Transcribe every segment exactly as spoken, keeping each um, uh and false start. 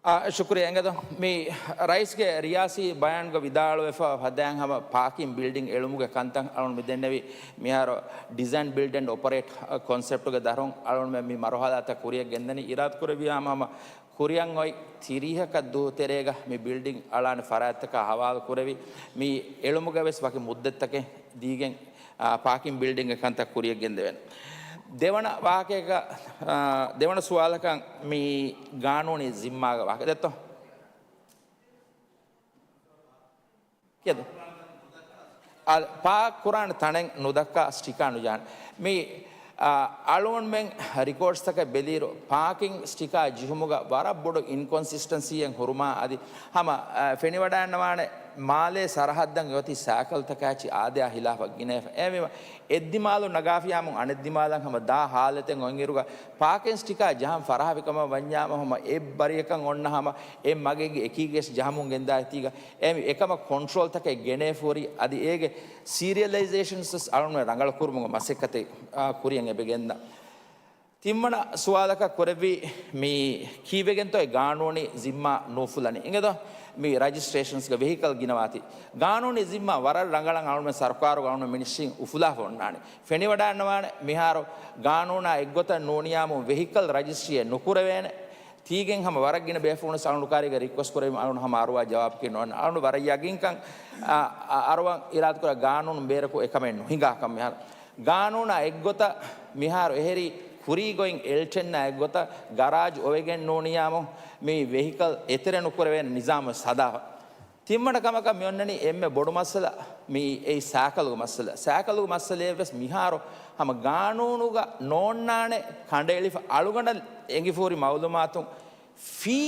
އާ، ޝުކުރިއްޔާ އެނގޭތޯ. މި ރައީސްގެ ރިޔާސީ ބަޔާންގަ ވިދާޅުވެފަ ފަދައިން ހަމަ ޕާކިން ބިލްޑިން އެޅުމުގެ ކަންތައް އަޅުން މި ދެންނެވި މިހާރު ޑިޒައިން ބިލްޑް އެންޑް އޮޕަރޭޓް ކޮންސެޕްޓުގެ ދަށުން އަޅުން މި މަރުހަލާތައް ކުރިއަށް ގެންދަނީ. އިރާދަ ކުރެއްވިޔާމަ ހަމަ ކުރިއަށް އޮތް ތިރީހަކަށް ދުވަހު ތެރޭގަ މި ބިލްޑިން އަޅާނެ ފަރާތްތަކާ ހަވާލު ކުރެވި، މި އެޅުމުގަ ވެސް ވަކި މުއްދަތްތަކެއް ދީގެން، އާ، ޕާކިން ބިލްޑިންގ ކަންތައް ކުރިއަށް ގެންދެވޭނެ. ދެވަނަ ވާހަކައަކަށް، އާ، ދެވަނަ ސުވާލަކަށް މި ގާނޫނީ ޒިންމާގެ ވާހަކަ ދެއްތޯ؟ ކިޔަދު؟ އާ، ޕާކް ކުރާނެ ތަނެއް ނުދައްކާ ސްޓިކާ ނުޖަހާނެ. މި، އާ، އަޅުގަނޑުމެން ރިކޯޑްސްތަކަށް ބެލިއިރު، ޕާކިން ސްޓިކާ ޖެހުމުގަ ވަރަށް ބޮޑު އިންކޮންސިސްޓެންސީއެއް ހުރުމާ އަދި ހަމަ، އާ، ފެނިވަޑައިގަންނަވާނެ މާލޭ ސަރަހައްދަށް އޮތީ ސައިކަލްތަކާ އެއްޗިހި އާދަޔާ ހިލާފަށް ގިނައެފަ. އެހެންވީމަ، އެއްދިމާލުން ނަގާފިޔާމު އަނެއްދިމާލަށް ހަމަ ދާ ހާލަތެއް އޮތްއިރުގަ ޕާކިން ސްޓިކާ ޖަހަން ފަރާހަވިކަމަށް ވަންޏާމަ ހަމަ އެއްބަރިއަކަށް އޮންނަ ހަމަ އެ މަގެއްގެ އެކީގެ ޖަހަމުން ގެންދާ އެތީގަ އެ އެކަމަށް ކޮންޓްރޯލްތަކެއް ގެނެފަ ހުރި އަދި އޭގެ ސީރިއަލައިޒޭޝަންސް ވެސް އަޅުން ރަނގަޅު ކުރުމުގެ މަސައްކަތެއް، އާ، ކުރިއަށް އެބަ ގެންދާ. ތިންވަނަ ސުވާލަކަށް ކުރެއްވީ މި ކީއްވެގެންތޯ ގާނޫނީ ޒިންމާ ނޫފުލަނީ؟ އިނގޭތޯ މި ރަޖިސްޓްރޭޝަންސްގެ ވެހިކަލް ގިނަވާތީ. ގާނޫނީ ޒިންމާ ވަރަށް ރަނގަޅަށް އަޅުމެން ސަރުކާރުގެ އަޅުމެން މިނިސްޓްރީން އުފުލާފަ އޮންނާނެ. ފެނިވަޑައިގަންނަވާނެ މިހާރު ގާނޫނާ އެއްގޮތަށް ނޫނިޔާމު ވެހިކަލް ރަޖިސްޓްރީއެއް ނުކުރެވޭނެ. ތީގެން ހަމަ ވަރަށް ގިނަ ބޭފުޅުން އަޅުން ކާރީގަ ރިކްވެސްޓް ކުރެވި އަޅުން ހަމަ އަރުވާ ޖަވާބަކީ ނޯންނަ. އަޅުން ވަރަށް ޔަގީންކަން، އަ، އަ، އަރުވަން އިރާދަކުރާ ގާނޫނު ބޭރަކު އެކަމެއް ނުހިނގާކަން މިހާރު. ގާނޫނާ އެއްގޮތަށް މިހާރު އެހެރީ ކުރީ ގޮތް އެލް ޓެންއާ އެއްގޮތަށް ގަރާޖް އޮވެގެން ނޫނިޔާމު މި ވެހިކަލް އެތެރެ ނުކުރެވޭނެ ނިޒާމު ސަދާފަ. ތިންވަނަ ކަމަކަށް މި އޮންނަނީ އެންމެ ބޮޑު މައްސަލަ މި އެއީ ސައިކަލުގެ މައްސަލަ. ސައިކަލުގެ މައްސަލައެއް ވެސް މިހާރު ހަމަ ގާނޫނުގަ ނޯންނާނެ ކަނޑައެޅިފަ އަޅުގަނޑަށް އެނގިފަ ހުރި މައުލޫމާތުން ފީ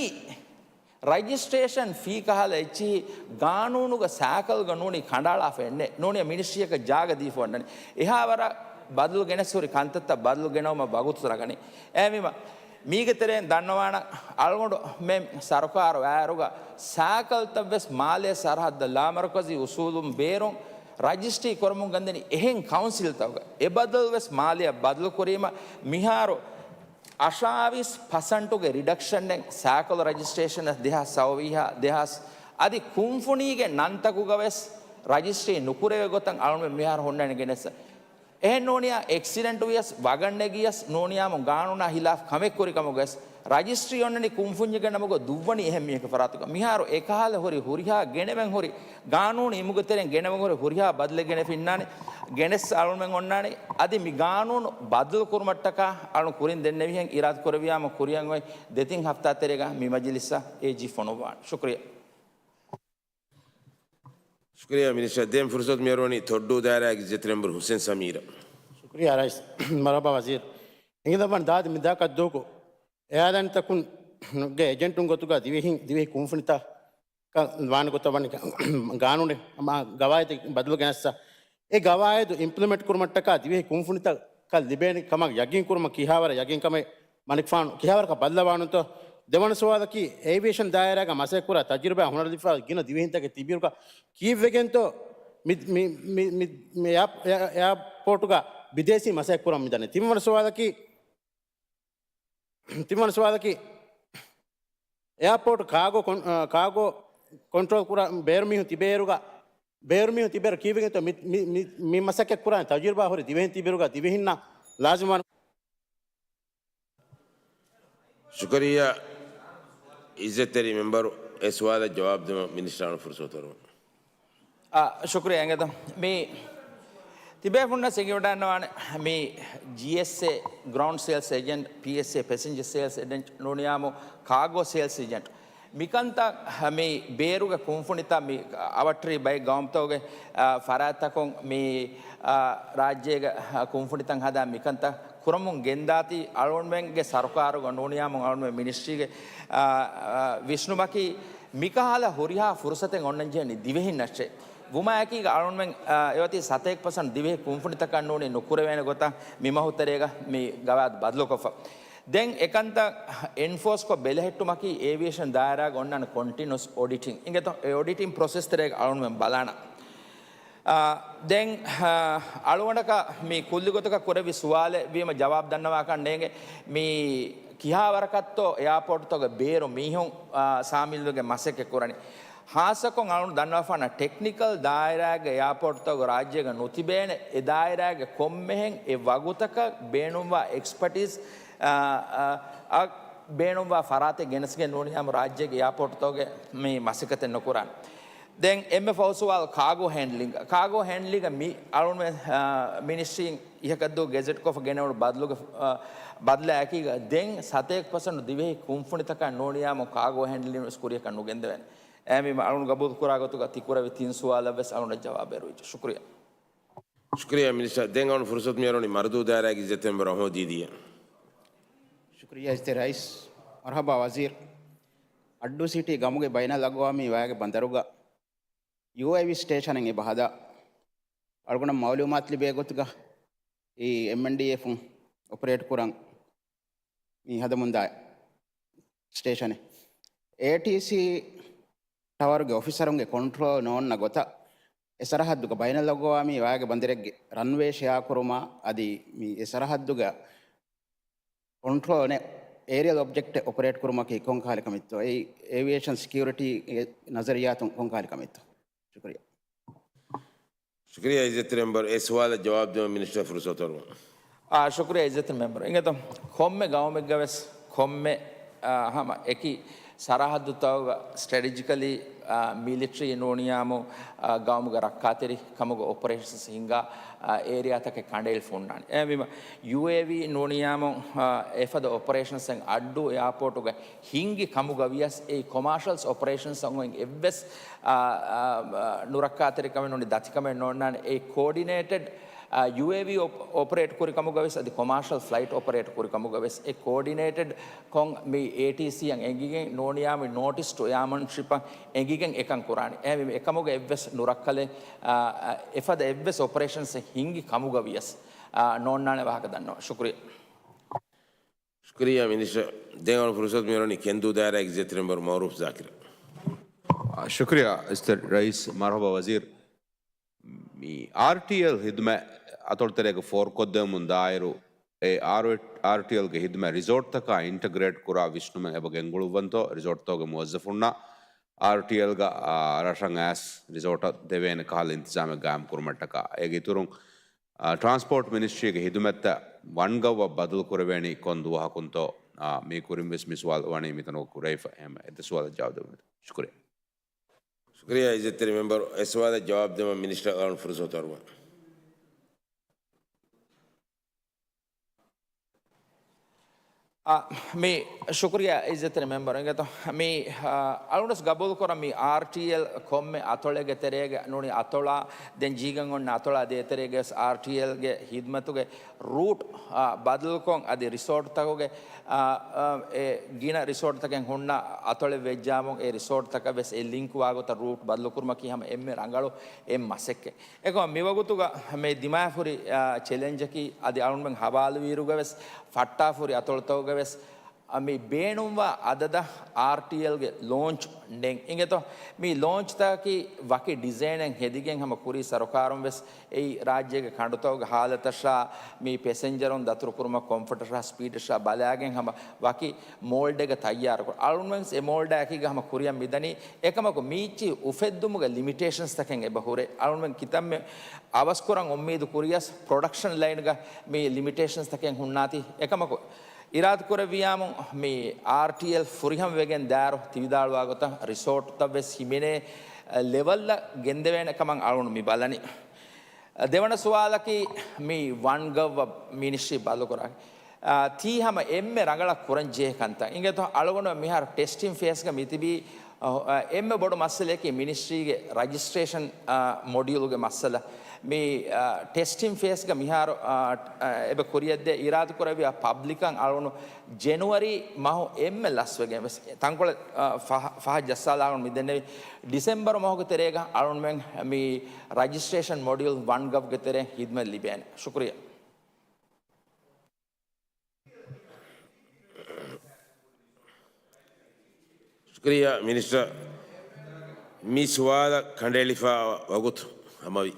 ރަޖިސްޓްރޭޝަން ފީ ކަހަލަ އެއްޗިހި ގާނޫނުގަ ސައިކަލްގަ ނޫނީ ކަނޑައަޅާފަ އެއްނެ. ނޫނީ މިނިސްޓްރީއަކަށް ޖާގަ ދީފަ އޮންނަނީ. އެހާ ވަރަށް ބަދަލު ގެނެސް ހުރި ކަންތައްތައް ބަދަލު ގެނައުމަށް ވަގުތު ރަނގަނީ. އެހެންވީމަ، މީގެ ތެރެއިން ދަންނަވާނަ އަޅުގަނޑުމެން ސަރުކާރު ވާއިރުގަ ސައިކަލްތައް ވެސް މާލޭ ސަރަހައްދަށް ލާމަރުކަޒީ އުސޫލުން ބޭރުން ރަޖިސްޓްރީ ކުރަމުން ގެންދަނީ އެހެން ކައުންސިލްތަކުގަ. އެ ބަދަލު ވެސް މާލެއަށް ބަދަލު ކުރީމަ މިހާރު އަށާވީސް ޕަސެންޓުގެ ރިޑަކްޝަނެއް ސައިކަލް ރަޖިސްޓްރޭޝަނަށް ދެހާސް ސައުވީހާ ދެހާސް އަދި ކުންފުނީގެ ނަންތަކުގަ ވެސް ރަޖިސްޓްރީ ނުކުރެވޭ ގޮތަށް އަޅުމެން މިހާރު ހުންނަނީ ގެނެސް. އެހެން ނޫނިޔާ އެކްސިޑެންޓް ވިޔަސް، ވަގަށް ނެގިޔަސް ނޫނިޔާމު ގާނޫނާ ހިލާފް ކަމެއް ކުރި ކަމުގަ ވެސް ރަޖިސްޓްރީ އޮންނަނީ ކުންފުންޏެއްގެ ނަމުގަ ދުއްވަނީ އެހެން މީހަކު ފަރާތުގަ. މިހާރު އެކަހަލަ ހުރި ހުރިހާ ގެނެވެން ހުރި ގާނޫނު އިމުގެ ތެރެއިން ގެނެވެން ހުރި ހުރިހާ ބަދަލެއް ގެނެފި އިންނާނެ. ގެނެސް އަޅުމެން އޮންނާނެ. އަދި މި ގާނޫނު ބަދަލު ކުރުމަށްޓަކާ އަޅު ކުރިން ދެންނެވިހެން އިރާދަ ކުރެވިޔާމު ކުރިއަށް އޮތް ދެތިން ހަފްތާ ތެރޭގަ މި މަޖިލިސްއަށް އޭޖީ ފޮނުއްވާނެ. ޝުކުރިއްޔާ. ޝުކުރިއްޔާ މިނިސްޓަރ. ދެން ފުރުސަތު މިއަރުވަނީ ތޮއްޑޫ ދާއިރާގެ އިއްޒަތްތެރި މެމްބަރު ހުސެން ސަމީރަށް. ޝުކުރިއްޔާ ރައީސް. މަރުޙަބާ ވަޒީރު. އިނގިލަވާން ދާދި މި ދާކަށް ދޫކު އެއާލާންތަކުންގެ އެޖެންޓުން ގޮތުގަ ދިވެހި، ދިވެހި ކުންފުނިތައް ވާނެ ގޮތަށް ވަނީ ގާނޫނެއް ހަމަ ގަވާއިދެއް ބަދަލު ގެނެއްސަ. އެ ގަވާއިދު އިމްޕްލިމެންޓް ކުރުމަށްޓަކާ ދިވެހި ކުންފުނިތަކަށް ލިބޭނެ ކަމަށް ޔަގީން ކުރުމަށް ކިހާވަރަށް ޔަގީންކަމެއް މަނިކުފާނު ކިހާވަރަކަށް ބައްލަވާނުތޯ؟ ދެވަނަ ސުވާލަކީ، އޭވިއޭޝަން ދާއިރާގަ މަސައްކަތް ކުރާ ތަޖުރިބާ ހުނަރު ލިބިފަ ގިނަ ދިވެހިންތަކެއް ތިބިއިރުގަ ކީއްވެގެންތޯ މި، މި، މި، މި، މި އެއާ، އެއާ، އެއާޕޯޓުގަ ބިދޭސީ މަސައްކަތް ކުރަން މިދަނީ؟ ތިންވަނަ ސުވާލަކީ، ތިންވަނަ ސުވާލަކީ، އެއާޕޯޓް ކާގޯ ކޮން-، އާ، ކާގޯ ކޮންޓްރޯލް ކުރާ ބޭރު މީހުން ތިބޭއިރުގަ، ބޭރު މީހުން ތިބޭއިރު ކީއްވެގެންތޯ މި، މި، މި، މި މަސައްކަތް ކުރާނެ ތަޖުރިބާ ހުރި ދިވެހިން ތިބޭއިރުގަ ދިވެހިންނަށް ލާޒިމްވާނެ؟ ޝުކުރިއްޔާ އިއްޒަތްތެރި މެމްބަރު، އެ ސުވާލަށް ޖަވާބު ދިނުމަށް މިނިސްޓަރު ފުރުސަތު އަރުވަން. އާ، ޝުކުރިއްޔާ އެނގޭތޯ. މި ތިބޭފުންނަށް އެނގިވަޑައިގަންނަވާނެ، މި ޖީއެސްއޭ ގްރައުންޑް ސޭލްސް އެޖެންޓް، ޕީއެސްއޭ ޕެސެންޖަރ ސޭލްސް އެޖެންޓް ނޫނިޔާމު ކާގޯ ސޭލްސް އެޖެންޓް. މިކަންތައް މި ބޭރުގެ ކުންފުނިތައް މި އަވަށްޓެރި ބައެއް ގައުމުތަކުގެ، އާ، ފަރާތްތަކުން މި، އާ، ރާއްޖޭގެ، އާ، ކުންފުނިތައް ހަދާ މިކަންތައް ކުރަމުން ގެންދާތީ އަޅުގަނޑުމެންގެ ސަރުކާރުގަ ނޫނިޔާމު އަޅުގަނޑުމެން މިނިސްޓްރީގެ، އާ، އާ، ވިސްނުމަކީ މިކަހަލަ ހުރިހާ ފުރުސަތެއް އޮންނަން ޖެހެނީ ދިވެހިންނަށޭ. ވުމާއެކީގަ އަޅުންމެން، އާ، އެއޮތީ ސަތޭކަ ޕަސެންޓް ދިވެހި ކުންފުނިތަކަށް ނޫނީ ނުކުރެވޭނެ ގޮތަށް މި މަހު ތެރޭގަ މި ގަވާއިދު ބަދަލުކޮށްފަ. ދެން އެކަންތައް އެންފޯސްކޮށް ބެލެހެއްޓުމަކީ އޭވިއޭޝަން ދާއިރާގަ އޮންނާނެ ކޮންޓިނުއަސް އޮޑިޓިން. އިނގޭތޯ، އެ އޮޑިޓިން ޕްރޮސެސް ތެރޭގަ އަޅުންމެން ބަލާނަ. އާ، ދެން، އާ، އަޅުގަނޑަކަށް މި ކުއްލި ގޮތަކަށް ކުރެއްވި ސުވާލެއް ވީމަ ޖަވާބު ދަންނަވާކަށް ނޭނގެ. މި ކިހާވަރަކަށްތޯ އެއާޕޯޓުތަކުގެ ބޭރު މީހުން، އާ، ސާމިލްވެގެން މަސައްކަތް ކުރަނީ. ހާއްސަކޮށް އަޅުން ދަންނަވާފާނަ ޓެކްނިކަލް ދާއިރާގެ އެއާޕޯޓުތަކުގެ ރާއްޖޭގަ ނުތިބޭނެ، އެ ދާއިރާގެ ކޮންމެހެން އެ ވަގުތަކަށް ބޭނުންވާ އެކްސްޕަޓީސް، އާ، އާ، އަށް ބޭނުންވާ ފަރާތެއް ގެނެސްގެން ނޫނިއްޔާމު ރާއްޖޭގެ އެއާޕޯޓުތަކުގެ މި މަސައްކަތެއް ނުކުރާނެ. ދެން އެންމެ ފަހު ސުވާލު ކާގޯ ހޭންޑްލިންގ. ކާގޯ ހޭންޑްލިންގ މި އަޅުންމެ، އާ، މިނިސްޓްރީން އިހަކަށްދޫ ގެޒެޓްކޮށް ގެނެވުނު ބަދަލުގެ، އާ، ބަދަލާއެކީގަ ދެން ސަތޭކަ ޕަސެންޓް ދިވެހި ކުންފުނިތަކާ ނޫނިއްޔާމު ކާގޯ ހޭންޑްލިން ވެސް ކުރިޔަކަށް ނުގެންދެވޭނެ. އެހެންވީމަ އަޅުން ގަބޫލު ކުރާ ގޮތުގަ ތިކުރެއްވި ތިން ސުވާލަށް ވެސް އަޅުންނަށް ޖަވާބެއް އެރުވިއްޖެ. ޝުކުރިއްޔާ. ޝުކުރިއްޔާ މިނިސްޓަރ. ދެން އަޅުން ފުރުސަތު މިއަރުވަނީ މަރުދޫ ދާއިރާގެ އިއްޒަތްތެރި މެމްބަރ އަހްމަދު ދީދީއަށް. ޝުކުރިއްޔާ އިއްޒަތްތެރި ރައީސް. މަރުޙަބާ ވަޒީރު. އައްޑޫ ސިޓީ ގަމުގެ ބައިނަލްއަގްވާމީ ވައިގެ ބަނދަރުގަ ޔޫއޭވީ ސްޓޭޝަނެއް އެބަ ހަދާ. އަޅުގަނޑަށް މައުލޫމާތު ލިބޭ ގޮތުގަ އެ އެމްއެންޑީއެފުން އޮޕަރޭޓް ކުރަން މި ހަދަމުންދާ ސްޓޭޝަނެއް. އޭޓީސީ ޓަވަރުގެ އޮފިސަރުންގެ ކޮންޓްރޯލް ނޯންނަ ގޮތަށް އެ ސަރަހައްދުގަ ބައިނަލްއަގްވާމީ ވައިގެ ބަނދަރެއްގެ ރަންވޭ ޝެއާ ކުރުމާ އަދި މި އެ ސަރަހައްދުގަ ކޮންޓްރޯލް ނެ އޭރިއަލް އޮބްޖެކްޓެއް އޮޕަރޭޓް ކުރުމަކީ ކޮން ކަހަލަ ކަމެއްތޯ؟ އެއީ އޭވިއޭޝަން ސެކިއުރިޓީގެ ނަޒަރިއްޔާތުން ކޮން ކަހަލަ ކަމެއްތޯ؟ ޝުކުރިއްޔާ. ޝުކުރިއްޔާ އިއްޒަތްތެރި މެމްބަރު. އެ ސުވާލަށް ޖަވާބު ދެވުން މިނިސްޓަރ ފުރުސަތު އަރުވަން. އާ، ޝުކުރިއްޔާ އިއްޒަތްތެރި މެމްބަރު. އިނގޭތޯ، ކޮންމެ ގައުމެއްގަ ވެސް ކޮންމެ، އާ، ހަމަ އެކި ސަރަހައްދުތަކުގަ ސްޓްރެޓެޖިކަލީ، އާ، މިލިޓަރީ ނޫނިއްޔާމު، އާ، ގައުމުގެ ރައްކާތެރި ކަމުގެ އޮޕަރޭޝަންސް ހިންގާ، އާ، އޭރިއާތަކެއް ކަނޑައެޅިފަ ހުންނާނެ. އެހެންވީމަ، ޔޫއޭވީ ނޫނިއްޔާމު، އާ، އެފަދަ އޮޕަރޭޝަންސްއެއް އައްޑޫ އެއާޕޯޓުގަ ހިންގި ކަމުގަ ވިޔަސް އެއީ ކޮމާޝަލް އޮޕަރޭޝަންސް އޮން އެއްވެސް، އާ، އާ، ނުރައްކާތެރިކަމެއް ނޫނީ ދަތިކަމެއް ނޯންނާނެ. އެ ކޯޑިނޭޓެޑް، އާ، ޔޫއޭވީ އޮޕް-، އޮޕަރޭޓް ކުރި ކަމުގަ ވެސް އަދި ކޮމާޝަލް ފްލައިޓް އޮޕަރޭޓް ކުރި ކަމުގަ ވެސް އެ ކޯޑިނޭޓެޑް ކޮން މި އޭޓީސީއަށް އެނގިގެން ނޫނިއްޔާމު ނޯޓިސް ޓު އެއާމަންޝިޕަށް އެނގިގެން އެކަން ކުރާނެ. އެހެންވީމަ އެކަމުގަ އެއްވެސް ނުރައްކަލެއް، އާ، އާ، އެފަދަ އެއްވެސް އޮޕަރޭޝަންސްއެއް ހިންގި ކަމުގަ ވިޔަސް، އާ، ނޯންނާނެ ވާހަކަ ދަންނަވަން. ޝުކުރިއްޔާ. ޝުކުރިއްޔާ މިނިސްޓަރ. ދެން އަޅުން ފުރުސަތު މިއުޅެނީ ކެންދޫ ދާއިރާގެ އިއްޒަތްތެރި މެމްބަރު މައުރޫފް ޒާކިރަށް. ޝުކުރިއްޔާ އިއްޒަތްތެރި ރައީސް. މަރުޙަބާ ވަޒީރު. މި އާރްޓީއެލް ހިދުމަތް އަތޮޅުތެރޭގަ ފޯރުކޮށްދެވުމުން ދާއިރު، އެ އާރް-، އާރްޓީއެލްގެ ހިދުމަތް ރިސޯޓްތަކާ އިންޓަގްރޭޓް ކުރާ ވިސްނުމެއް އެބަ ގެންގުޅުއްވަންތޯ، ރިސޯޓްތަކުގެ މުވައްޒަފުންނަށް އާރްޓީއެލްގަ، އާ، ރަށަށް އައިސް ރިސޯޓަށް ދެވޭނެ ކަހަލަ އިންތިޒާމެއް ގާއިމް ކުރުމަށްޓަކާ. އޭގެ އިތުރުން، އާ، ޓްރާންސްޕޯޓް މިނިސްޓްރީގެ ހިދުމަތްތައް ވަންގައްވަށް ބަދަލު ކުރެވޭނީ ކޮން ދުވަހަކުންތޯ؟ އާ، މީ ކުރިން ވެސް މި ސުވާލު ވަނީ މިތަނުގަ ކުރެވިފަ. އެހެން އެއް ދެ ސުވާލަށް ޖަވާބު ދެވުން. ޝުކުރިއްޔާ. ޝުކުރިއްޔާ އިއްޒަތްތެރި މެމްބަރު. އެ ސުވާލަށް ޖަވާބު ދެވަން މިނިސްޓަރ އަޅުން ފުރުސަތު އަރުވަން. އާ، މި ޝުކުރިއްޔާ އިއްޒަތްތެރި މެމްބަރު. އިނގޭތޯ، މި، އާ، އަޅުނަސް ގަބޫލު ކުރަން މި އާރްޓީއެލް ކޮންމެ އަތޮޅެއްގެ ތެރޭގަ ނޫނީ އަތޮޅާ، ދެން ޖީގަން އޮންނަ އަތޮޅާ ދޭތެރޭގަ ވެސް އާރްޓީއެލްގެ ހިދުމަތުގެ ރޫޓް، އާ، ބަދަލުކޮށް އަދި ރިސޯޓްތަކުގެ، އާ، އާ، އެ ގިނަ ރިސޯޓްތަކެއް ހުންނަ އަތޮޅެއް ވެއްޖާމުން އެ ރިސޯޓްތަކަށް ވެސް އެ ލިންކް ވާގޮތަށް ރޫޓް ބަދަލުކުރުމަކީ ހަމަ އެންމެ ރަނގަޅު އެއް މަސައްކަތް. އެކަމަ މިވަގުތުގަ މި ދިމާވެފަ ހުރި، އާ، ޗެލެންޖަކީ އަދި އަޅުންމެން ހަވާލުވިއިރުގަ ވެސް ފައްޓާފަ ހުރި އަތޮޅުތަކުގަ ވެސް، އާ، މި ބޭނުންވާ އަދަދަށް އާރްޓީއެލްގެ ލޯންޗް ނެތް. އިނގޭތޯ، މި ލޯންޗްތަކަކީ ވަކި ޑިޒައިނެއް ހެދިގެން ހަމަ ކުރީ ސަރުކާރުން ވެސް އެއީ ރާއްޖޭގެ ކަނޑުތަކުގެ ހާލަތަށާ، މި ޕެސެންޖަރުން ދަތުރުކުރުމަށް ކޮމްފަޓަށާ ސްޕީޑަށާ ބަލާގެން ހަމަ ވަކި މޯލްޑެއްގަ ތައްޔާރުކުރު. އަޅުންވެސް އެ މޯލްޑާ އެކީގަ ހަމަ ކުރިއަށް މިދަނީ. އެކަމަކު މީއްޗި އުފެއްދުމުގެ ލިމިޓޭޝަންސްތަކެއް އެބަ ހުރޭ. އަޅުންމެން ކިތަންމެ އަވަސްކުރަން އުއްމީދު ކުރިޔަސް ޕްރޮޑަކްޝަން ލައިންގަ މި ލިމިޓޭޝަންސްތަކެއް ހުންނާތީ. އެކަމަކު އިރާދަކުރެއްވިޔާމު މި އާރްޓީއެލް ފުރިހަމަ ވެގެން ދާއިރު ތި ވިދާޅުވާ ގޮތަށް ރިސޯޓްތައް ވެސް ހިމެނޭ ލެވަލްއަށް ގެންދެވޭނެ ކަމަށް އަޅުން މި ބަލަނީ. ދެވަނަ ސުވާލަކީ މި ވަންގައްވަ މިނިސްޓްރީ ބަދަލުކުރާ، އާ، ތީ ހަމަ އެންމެ ރަނގަޅަށް ކުރަން ޖެހޭ ކަންތައް. އިނގޭތޯ އަޅުގަނޑު މިހާރު ޓެސްޓިން ފޭސްގަ މިތިބީ، އަ، އެންމެ ބޮޑު މައްސަލަޔަކީ މިނިސްޓްރީގެ ރަޖިސްޓްރޭޝަން، އާ، މޮޑިއުލުގެ މައްސަލަ. މި، އާ، ޓެސްޓިން ފޭސްގަ މިހާރު، އާ، އާ، އެބަ ކުރިޔަށްދޭ އިރާދަކުރެއްވިޔާ ޕަބްލިކަށް އަޅުނު ޖެނުއަރީ މަހު އެންމެ ލަސްވެގެން ވެސް ތަންކޮޅެއް، އާ، ފަހަ-، ފަހަށް ޖައްސާލާގަނޑު މި ދެންނެވި ޑިސެމްބަރު މަހުގެ ތެރޭގަ އަޅުންމެން މި ރަޖިސްޓްރޭޝަން މޮޑިއުލް ވަންގަވްގެ ތެރޭ ހިދުމަތް ލިބޭނެ. ޝުކުރިއްޔާ. ޝުކުރިއްޔާ މިނިސްޓަރ. މި ސުވާލަށް ކަނޑައެޅިފަ ވަގުތު ހަމަވި.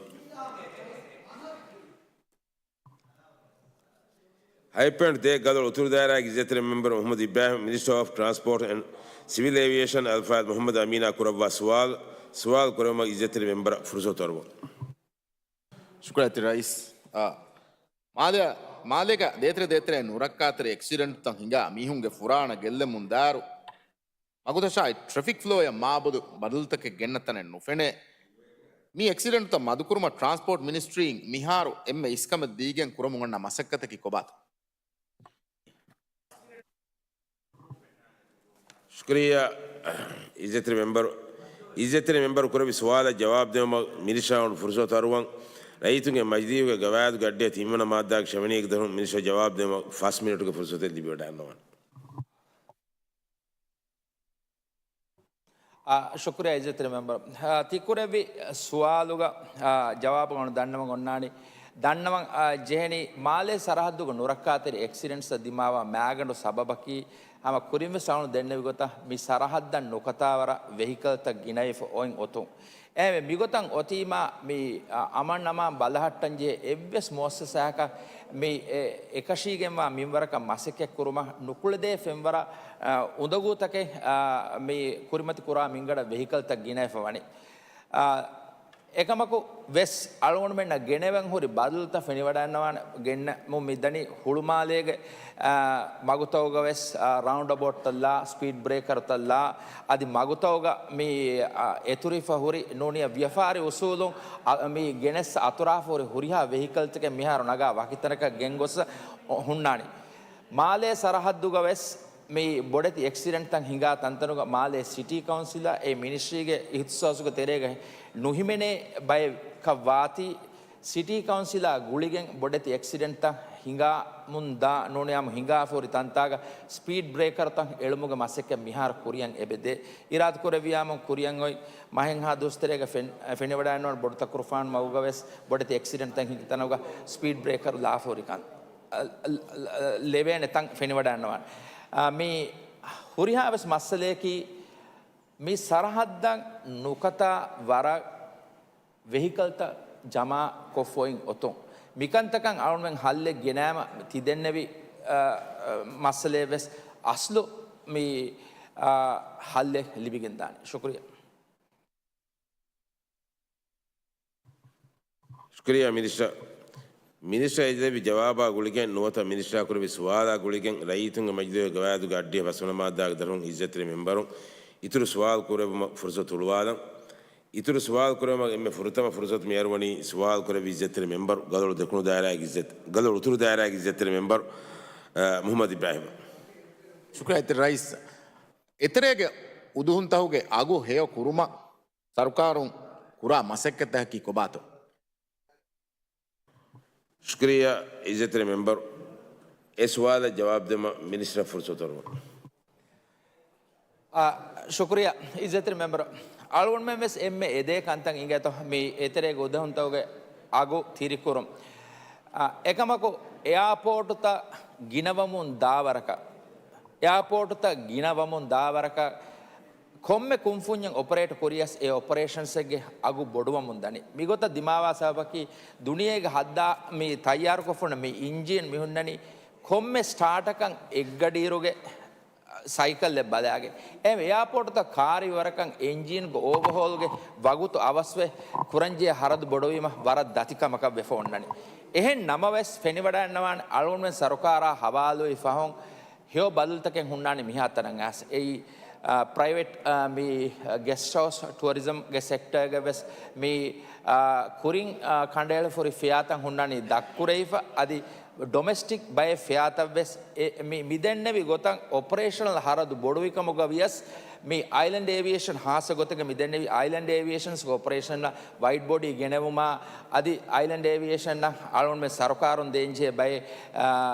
އައިޕޮއިންޓް ދޭއް ގަދޮޅު އުތުރު ދާއިރާގެ އިއްޒަތްތެރި މެމްބަރު މުހައްމަދު އިބްރާހިމް، މިނިސްޓަރ އޮފް ޓްރާންސްޕޯޓް އެންޑް ސިވިލް އޭވިއޭޝަން އަލްފާޟް މުހައްމަދު އަމީނާ ކުރައްވާ ސުވާލު، ސުވާލު ކުރެވުމަށް އިއްޒަތްތެރި މެމްބަރަށް ފުރުސަތު އަރުވަން. ޝުކުރިއްޔާ ރައީސް. އާ، މާލެ، މާލޭގަ ދޭތެރެ ދޭތެރެ ނުރައްކާތެރި އެކްސިޑެންޓްތައް ހިނގާ މީހުންގެ ފުރާނަ ގެއްލެމުން ދާއިރު، މަގުތަށާއި ޓްރެފިކް ފްލޯއަށް މާބޮޑު ބަދަލުތަކެއް ގެންނަ ތަނެއް ނުފެނޭ. މި އެކްސިޑެންޓްތައް މަދުކުރުމަށް ޓްރާންސްޕޯޓް މިނިސްޓްރީން މިހާރު އެންމެ އިސްކަމެއް ދީގެން ކުރަމުން އޮންނަ މަސައްކަތަކީ ކޮބާތޯ؟ ޝުކުރިއްޔާ އިއްޒަތްތެރި މެމްބަރު. އިއްޒަތްތެރި މެމްބަރު ކުރެއްވި ސުވާލަށް ޖަވާބު ދެވުމަށް މިނިސްޓަރަށް ފުރުސަތު އަރުވަން. ރައްޔިތުންގެ މަޖިލީހުގެ ގަވާއިދުގެ އައްޑިހަ ތިންވަނަ މާއްދާގެ ޝެވެނީގެ ދަށުން މިނިސްޓަރ ޖަވާބު ދެވުމަށް ފަސް މިނިޓުގެ ފުރުސަތެއް ލިބިވަޑައިގަންނަވާނެ. އާ، ޝުކުރިއްޔާ އިއްޒަތްތެރި މެމްބަރު. އާ، ތި ކުރެއްވި ސުވާލުގަ، އާ، ޖަވާބު އަޅުގަނޑު ދަންނަވަން އޮންނާނީ. ދަންނަވަން، އާ، ޖެހެނީ މާލޭ ސަރަހައްދުގެ ނުރައްކާތެރި އެކްސިޑެންޓްސްއަށް ދިމާވާ މައިގަނޑު ސަބަބަކީ، ހަމަ ކުރިންވެސް އަޅުގަނޑު ދެންނެވި ގޮތަށް މި ސަރަހައްދަށް ނުކަތާވަރަށް ވެހިކަލްތައް ގިނައިފަ އޮތް އޮތުން. އެހެންވެ، މިގޮތަށް އޮތީމާ މި، އަ، އަމަން އަމާން ބަލަހައްޓަން ޖެހޭ އެއްވެސް މުއައްސަސާއަކަށް މި އެ، އެކަށީގެންވާ މިންވަރަކަށް މަސައްކަތް ކުރުމަށް ނުކުޅެދޭ ފެންވަރަށް، އަ، އުނދަގޫތަކެއް، އަ، މި ކުރިމަތި ކުރާ މިންގަޑަށް ވެހިކަލްތައް ގިނައިފަ ވަނީ. އަ، އެކަމަކު ވެސް އަޅުގަނޑުމެންނަށް ގެނެވެން ހުރި ބަދަލުތައް ފެނިވަޑައިގަންނަވާނެ. ގެންނަމުން މިދަނީ ހުޅުމާލޭގެ، އާ، މަގުތަކުގަ ވެސް، އާ، ރައުންޑް އަބައުޓްތައް ލާ، ސްޕީޑް ބްރޭކަރުތައް ލާ، އަދި މަގުތަކުގަ މި، އާ، އެތުރިފަ ހުރި ނޫނީ ވިޔަފާރި އުސޫލުން، އާ، މި ގެނެސް އަތުރާފަ ހުރި ހުރިހާ ވެހިކަލްތަކެއް މިހާރު ނަގާ ވަކިތަނަކަށް ގެންގޮސް ހުންނާނީ. މާލޭ ސަރަހައްދުގަ ވެސް މި ބޮޑެތި އެކްސިޑެންޓްތައް ހިނގާ ތަންތަނުގަ މާލޭ ސިޓީ ކައުންސިލާ އެ މިނިސްޓްރީގެ އިހްތިސާސުގެ ތެރޭގަ ނުހިމެނޭ ބައެއް ކަށް ވާތީ، ސިޓީ ކައުންސިލާ ގުޅިގެން ބޮޑެތި އެކްސިޑެންޓްތައް ހިނގާމުންދާ ނޫނިޔާމު ހިނގާފަ ހުރި ތަންތާގަ ސްޕީޑް ބްރޭކަރުތައް އެޅުމުގެ މަސައްކަތް މިހާރު ކުރިޔަށް އެބަދޭ. އިރާދަކުރެއްވިޔާމު ކުރިޔަށް އޮތް މަހެއްހާ ދުވަސްތެރޭގަ ފެން-، ފެނިވަޑައިގަންނަވާނެ ބޮޑު ތަކުރުފާނު މަގުގަ ވެސް ބޮޑެތި އެކްސިޑެންޓްތައް ހިނގި ތަނުގަ ސްޕީޑް ބްރޭކަރު ލާފަ ހުރިކަން އަ-، އަ-، އަ-، ލެވޭނެ ތަން ފެނިވަޑައިގަންނަވާނެ. އާ، މި ހުރިހާ ވެސް މައްސަލަޔަކީ މި ސަރަހައްދަށް ނުކަތާ ވަރަށް ވެހިކަލްތައް ޖަމާ ކޮށްފަ އޮތް އޮތުން. މިކަންތަކަށް އަޅުގަނޑުމެން ހައްލެއް ގެނައިމަ ތި ދެންނެވި، އަ، އަ، މައްސަލައެއް ވެސް އަސްލު މި، އަ، ހައްލެއް ލިބިގެންދާނެ. ޝުކުރިއްޔާ. ޝުކުރިއްޔާ މިނިސްޓަރ. މިނިސްޓަރ އެ ދެއްވި ޖަވާބާ ގުޅިގެން ނުވަތަ މިނިސްޓަރ ކުރެއްވި ސުވާލާ ގުޅިގެން ރައްޔިތުންގެ މަޖިލީހުގެ ގަވާއިދުގެ އައްޑިހަ ފަސްވަނަ މާއްދާގެ ދަށުން އިއްޒަތްތެރި މެމްބަރުން އިތުރު ސުވާލު ކުރެއްވުމަށް ފުރުސަތު ހުޅުވާލަން. އިތުރު ސުވާލު ކުރެއްވުމަށް އެންމެ ފުރަތަމަ ފުރުސަތު މި އަރުވަނީ ސުވާލު ކުރެއްވި އިއްޒަތްތެރި މެމްބަރު ގަދޮޅު ދެކުނު ދާއިރާގެ އިއްޒަތް-، ގަދޮޅު އުތުރު ދާއިރާގެ އިއްޒަތްތެރި މެމްބަރު، އަ، މުހައްމަދު އިބްރާހިމަށް. ޝުކުރިއްޔާ އިއްޒަތްތެރި ރައީސް. އެތެރޭގެ އުދުހުންތަކުގެ އަގު ހެޔޮ ކުރުމަށް ސަރުކާރުން ކުރާ މަސައްކަތްތަކަކީ ކޮބާތޯ؟ ޝުކުރިއްޔާ އިއްޒަތްތެރި މެމްބަރު. އެ ސުވާލަށް ޖަވާބު ދެމަށް މިނިސްޓަރަށް ފުރުސަތު އަރުވަން. އާ، ޝުކުރިއްޔާ އިއްޒަތްތެރި މެމްބަރު. އަޅުގަނޑުމެން ވެސް އެންމެ އެދޭ ކަންތައް އިނގޭތޯ މި އެތެރޭގެ އުދުހުންތަކުގެ އަގު ތިރިކުރުން. އާ، އެކަމަކު އެއާޕޯޓުތައް ގިނަވަމުން ދާވަރަކަށް، އެއާޕޯޓުތައް ގިނަވަމުން ދާވަރަކަށް ކޮންމެ ކުންފުންޏެއް އޮޕަރޭޓް ކުރިޔަސް އެ އޮޕަރޭޝަންސްއެއްގެ އަގު ބޮޑުވަމުން ދަނީ. މިގޮތަށް ދިމާވާ ސަބަބަކީ ދުނިޔޭގެ ހައްދާ މި ތައްޔާރުކޮށްފަ ހުންނަ މި އިންޖީން މި ހުންނަނީ ކޮންމެ ސްޓާޓަކަށް އެއްގަޑިއިރުގެ ސައިކަލްއެއް ބަލާގެން. އެހެން އެއާޕޯޓުތައް ކާރި ވަރަކަށް އެންޖީންގެ އޯވަހޯލްގެ ވަގުތު އަވަސްވެ ކުރަންޖެހޭ ހަރަދު ބޮޑުވީމަ ވަރަށް ދަތި ކަމަކަށް ވެފަ އޮންނަނީ. އެހެން ނަމަވެސް ފެނިވަޑައިގަންނަވާނެ އަޅުގަނޑުމެން ސަރުކާރާ ހަވާލުވި ފަހުން ހެޔޮ ބަދަލުތަކެއް ހުންނާނެ މިހާތަނަށް އައިސް. އެއީ، އާ، ޕްރައިވެޓް، އާ، މި، އާ، ގެސްޓް ހައުސް ޓުއަރިޒަމްގެ ސެކްޓަރގެ ވެސް މި، އާ، ކުރިން، އާ، ކަނޑައެޅިފަ ހުރި ފެއާތައް ހުންނާނީ ދަށްކުރެވިފަ. އަދި ޑޮމެސްޓިކް ބައެއް ފެއާތައް ވެސް އެ، މި، މި ދެންނެވި ގޮތަށް އޮޕަރޭޝަނަލް ހަރަދު ބޮޑުވިކަމުގަ ވިޔަސް މި އައިލެންޑް އޭވިއޭޝަން ހާއްސަ ގޮތެއްގަ މި ދެންނެވި އައިލެންޑް އޭވިއޭޝަންގެ އޮޕަރޭޝަނަށް ވައިޑް ބޮޑީ ގެނެވުމާ އަދި އައިލެންޑް އޭވިއޭޝަނަށް އަޅުގަނޑުމެން ސަރުކާރުން ދޭންޖެހޭ ބައެއް، އާ،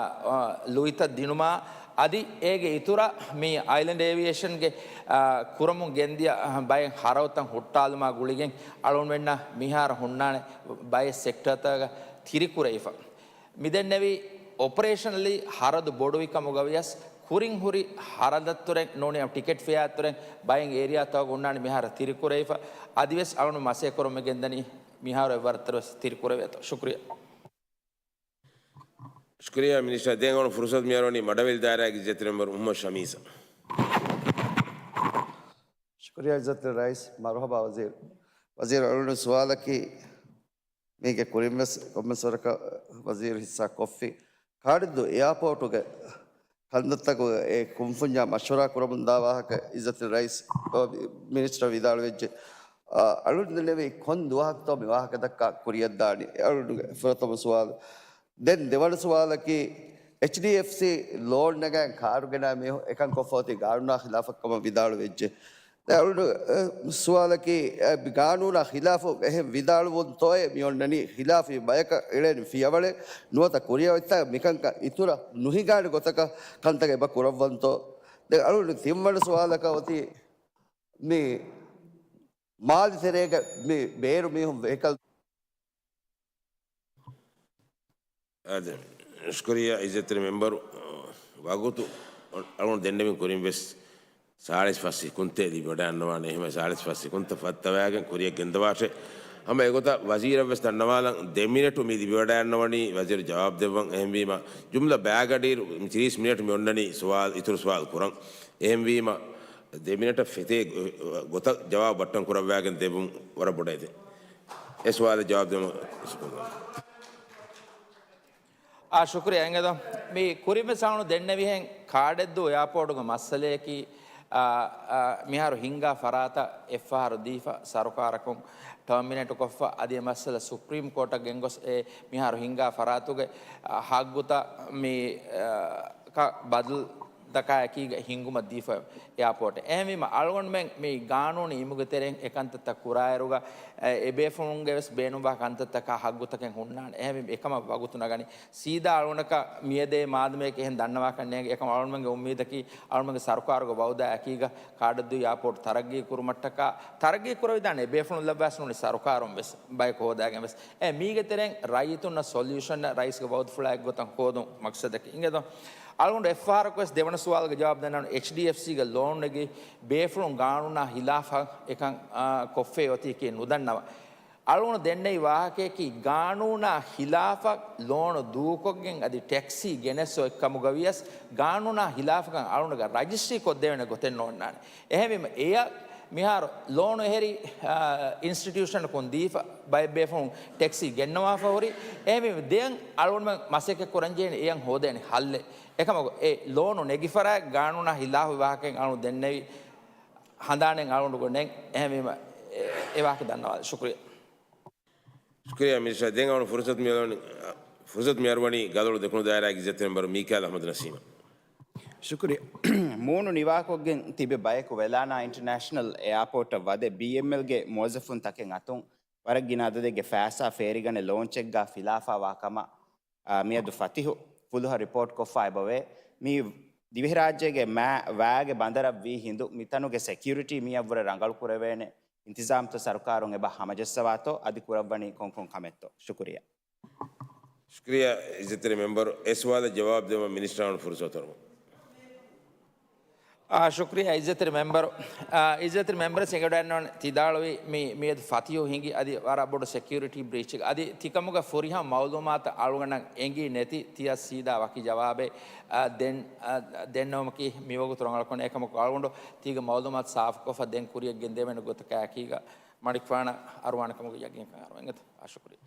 އާ، ލުއިތައް ދިނުމާ އަދި އޭގެ އިތުރަށް މި އައިލެންޑް އޭވިއޭޝަންގެ، އާ، ކުރަމުން ގެންދިޔަ ބައެއް ހަރަދުތައް ހުއްޓާލުމާ ގުޅިގެން އަޅުގަނޑުމެންނަށް މިހާރު ހުންނާނެ ބައެއް ސެކްޓަރތަކަށް ތިރިކުރެވިފަ. މިދެންނެވި އޮޕަރޭޝަނަލީ ހަރަދު ބޮޑުވިކަމުގަ ވިޔަސް ކުރިން ހުރި ހަރަދަށްތުރެން ނޫނީ ޓިކެޓް ފެއާތުރެން ބައެއް އޭރިއާތަކުގަ ހުންނާނެ މިހާރު ތިރިކުރެވިފަ. އަދިވެސް އަޅުގަނޑު މަސައްކަތް ކުރަމުން ގެންދަނީ މިހާރު އެއްވަރަށް ވެސް ތިރިކުރެވޭތޯ. ޝުކުރިއްޔާ. ޝުކުރިއްޔާ މިނިސްޓަރ. ދެން އަޅުން ފުރުސަތު މިއަރުވަނީ މަޑަވެލި ދާއިރާގެ އިއްޒަތްތެރި މެމްބަރު މުހައްމަދު ޝަމީސަށް. ޝުކުރިއްޔާ އިއްޒަތްތެރި ރައީސް. މަރުހަބާ ވަޒީރު. ވަޒީރު އަޅުގަނޑު ސުވާލަކީ މީގެ ކުރިންވެސް ކޮންމެސް ވަރަކަށް ވަޒީރު ހިއްސާ ކޮށްފި ކާޑެއްދޫ އެއާޕޯޓުގެ ކަންތައްތަކުގެ އެ ކުންފުންޏާ މަޝްވަރާ ކުރަމުންދާ ވާހަކަ އިއްޒަތްތެރި ރައީސް މިނިސްޓަރ ވިދާޅުވެއްޖެ. އަ، އަޅުގަނޑު ދެންނެވީ ކޮން ދުވަހަކުތޯ މި ވާހަކަ ދައްކާ ކުރިއަށްދާނީ؟ އަޅުގަނޑުގެ ފުރަތަމަ ސުވާލު. ދެން ދެވަނަ ސުވާލަކީ، އެޗްޑީއެފްސީ ލޯން ނަގައި ކާޑު ގެނައި މީހުން އެކަން ކޮށްފަ އޮތީ ގާނޫނާ ޚިލާފަށް ކަމަށް ވިދާޅުވެއްޖެ. ދެން އަޅުގަނޑު، އަ، ސުވާލަކީ، އަ، ގާނޫނާ ޚިލާފު އެހެން ވިދާޅުވުންތޯއޭ މި އޮންނަނީ؟ ޚިލާފީ ބަޔަކަށް އެޅޭނެ ފިޔަވަޅެއް ނުވަތަ ކުރިއަށް އޮތްތާ މިކަންކަން އިތުރަށް ނުހިނގާނެ ގޮތަކަށް ކަންތައް އެބަ ކުރައްވަންތޯ؟ ދެން އަޅުގަނޑު ތިންވަނަ ސުވާލަކަށް އޮތީ މި މާލެ ތެރޭގަ މި ބޭރު މީހުން ވެހިކަލް. އާދެ، ޝުކުރިއްޔާ އިއްޒަތްތެރި މެމްބަރު. ވަގުތު އަޅުގަނޑު ދެންނެވިން ކުރިން ވެސް ސާޅީސް ފަސް ސިކުންތޭ ލިބިވަޑައިގަންނަވާނެ. އެހެންވެ ސާޅީސް ފަސް ސިކުންތައް ފައްތަވައިގެން ކުރިއަށް ގެންދަވާށޭ. ހަމަ އެގޮތަށް ވަޒީރަށް ވެސް ދަންނަވާލަން، ދެ މިނެޓު މި ލިބިވަޑައިގަންނަވަނީ ވަޒީރު ޖަވާބު ދެއްވަން. އެހެންވީމަ ޖުމްލަ ބައިގަޑިއިރު މި ތިރީސް މިނެޓު މި އޮންނަނީ ސުވާލު، އިތުރު ސުވާލު ކުރަން. އެހެންވީމަ ދެ މިނެޓަށް ފެތޭ ގޮ-، ގޮތަށް ޖަވާބު ބައްޓަން ކުރައްވައިގެން ދެއްވުން ވަރަށް ބޮޑަށް އެދެން. އެ ސުވާލަށް ޖަވާބު ދެމުން. އާ، ޝުކުރިއްޔާ. އިނގޭތޯ، މި ކުރިންވެސް އަޅުގަނޑު ދެންނެވިހެން ކާޑެއްދޫ އެއާޕޯޓުގެ މައްސަލަޔަކީ، އާ، އާ، މިހާރު ހިންގާ ފަރާތަށް އެއްފަހަރު ދީފަ ސަރުކާރަކުން ޓާމިނޭޓު ކޮށްފަ އަދި އެ މައްސަލަ ސުޕްރީމް ކޯޓަށް ގެންގޮސް އެ މިހާރު ހިންގާ ފަރާތުގެ، އާ، ހައްގުތައް މި، އާ، ކަ ބަދަލު ދަކާ އެކީގަ ހިންގުމަށް ދީފަ އެއާޕޯޓެއް. އެހެންވީމަ އަޅުގަނޑުމެން މި ގާނޫނީ އިމުގެ ތެރެއިން އެ ކަންތައްތައް ކުރާއިރުގަ، އެ، އެ ބޭފުޅުންގެ ވެސް ބޭނުންވާ ކަންތައްތަކާ ހައްގުތަކެއް ހުންނާނެ. އެހެންވީމަ އެކަމަށް ވަގުތު ނަގަނީ. ސީދާ އަޅުގަނޑަކަށް މިއަދޭ މާދަމަޔަކަށް އެހެން ދަންނަވާކަށް ނޭނގެ. އެކަމަށް އަޅުގަނޑުމެންގެ އުއްމީދަކީ އަޅުގަނޑުމެންގެ ސަރުކާރުގެ ވައުދާ އެކީގަ ކާޑެއްދޫ އެއާޕޯޓް ތަރައްގީ ކުރުމަށްޓަކާ، ތަރައްގީ ކުރެވިދާނެ އެ ބޭފުޅުން ލައްވާސް ނޫނީ ސަރުކާރުން ވެސް ބަޔަކު ހޯދާގެން ވެސް. އެ މީގެ ތެރެއިން ރައްޔިތުންނަށް ސޮލިއުޝަން ރައީސްގެ ވައުދުފުޅާ އެއްގޮތަށް ހޯދުން މަގްސަދަކީ. އިނގޭތޯ؟ އަޅުގަނޑު އެއްފަހަރަކު ވެސް ދެވަނަ ސުވާލުގެ ޖަވާބު ދަންނަވަން، އެޗްޑީއެފްސީގެ ލޯން ނެގި ބޭފުޅުން ގާނޫނާ ހިލާފަށް އެކަން، އާ، ކޮށްފައި އޮތީކީ ނުދަންނަވަން. އަޅުގަނޑު ދެންނެވި ވާހަކަޔަކީ ގާނޫނާ ހިލާފަށް ލޯނު ދޫކޮށްގެން އަދި ޓެކްސީ ގެނެސް އޮތް ކަމުގަ ވިޔަސް ގާނޫނާ ހިލާފަކަށް އަޅުގަނޑުގެ ރަޖިސްޓްރީ ކޮށްދެވޭނެ ގޮތެއް ނޯންނާނެ. އެހެންވީމަ އެޔަށް މިހާރު ލޯނު އެހެރި، އާ، އިންސްޓިޓިއުޝަނަކުން ދީފަ ބައެއް ބޭފުޅުން ޓެކްސީ ގެންނަވާފަ ހުރި. އެހެންވީމަ ދެން އަޅުގަނޑުމެން މަސައްކަތް ކުރަންޖެހޭނެ އެޔަށް ހޯދޭނެ ހައްލެއް. އެކަމަކު އެ ލޯނު ނެގިފަރާތް ގާނޫނާ ހިލާފު ވާހަކައެއް އަޅުގަނޑު ދެންނެވި ހަނދާނެއް އަޅުގަނޑުގަ ނެތް. އެހެންވީމަ އެ، އެ ވާހަކަ ދަންނަވާލަ. ޝުކުރިއްޔާ. ޝުކުރިއްޔާ މިނިސްޓަރ. ދެން އަޅުގަނޑު ފުރުސަތު މިއަރުވަނީ، ފުރުސަތު މިއަރުވަނީ ގަލޮޅު ދެކުނު ދާއިރާގެ އިއްޒަތްތެރި މެމްބަރު މީކާއިލް އަޙްމަދު ނަސީމަށް. ޝުކުރިއްޔާ. މޫނު ނިވާކޮށްގެން ތިބި ބަޔަކު ވެލާނާ އިންޓަރނޭޝަނަލް އެއާޕޯޓަށް ވަދެ ބީއެމްއެލްގެ މުވައްޒަފުން ތަކެއް އަތުން ވަރަށް ގިނަ އަދަދެއްގެ ފައިސާ ފޭރިގަނެ ލޯންޗެއްގާ ފިލާފާ ވާ ކަމަށް، އާ، މިއަދު ފަތިހު ފުލުހަށް ރިޕޯޓް ކޮށްފަ އެބަވޭ. މީ ދިވެހިރާއްޖޭގެ މާ ވާގެ ބަނދަރަށް ވީ ހިނދު މިތަނުގެ ސެކިއުރިޓީ މިއަށްވުރެ ރަނގަޅު ކުރެވޭނެ އިންތިޒާމްތައް ސަރުކާރުން އެބަ ހަމަޖައްސަވާތޯ އަދި ކުރައްވަނީ ކޮންކޮން ކަމެއްތޯ؟ ޝުކުރިއްޔާ. ޝުކުރިއްޔާ އިއްޒަތްތެރި މެމްބަރު. އެ ސުވާލަށް ޖަވާބު ދެވުމަށް މިނިސްޓަރ އަޅުގަނޑު ފުރުސަތު އަރުވަން. އާ، ޝުކުރިއްޔާ އިއްޒަތްތެރި މެމްބަރު. އާ، އިއްޒަތްތެރި މެމްބަރަށް އެނގިވަޑައިގަންނަވަން ތި ދާޅުވީ މި، މިއަދު ފަތިހު ހިނގި އަދި ވަރަށް ބޮޑު ސެކިއުރިޓީ ބްރީޗެއް. އަދި ތިކަމުގެ ފުރިހަމަ މައުލޫމާތު އަޅުގަނޑަށް އެނގީ ނެތި ތިޔަ ސީދާ ވަކި ޖަވާބެއް، އާ، ދެން، އާ، ދެންނެވުމަކީ މިވަގުތު ރަނގަޅުކޮށް ނެތް. އެކަމަކު އަޅުގަނޑު ތީގެ މައުލޫމާތު ސާފުކޮށްފަ ދެން ކުރިއަށް ގެންދެވޭނެ ގޮތަކާ އެކީގަ މަނިކުފާނަށް އަރުވާނެ ކަމުގެ ޔަގީންކަން އަރުވަން. އިނގޭތޯ؟ އާ، ޝުކުރިއްޔާ.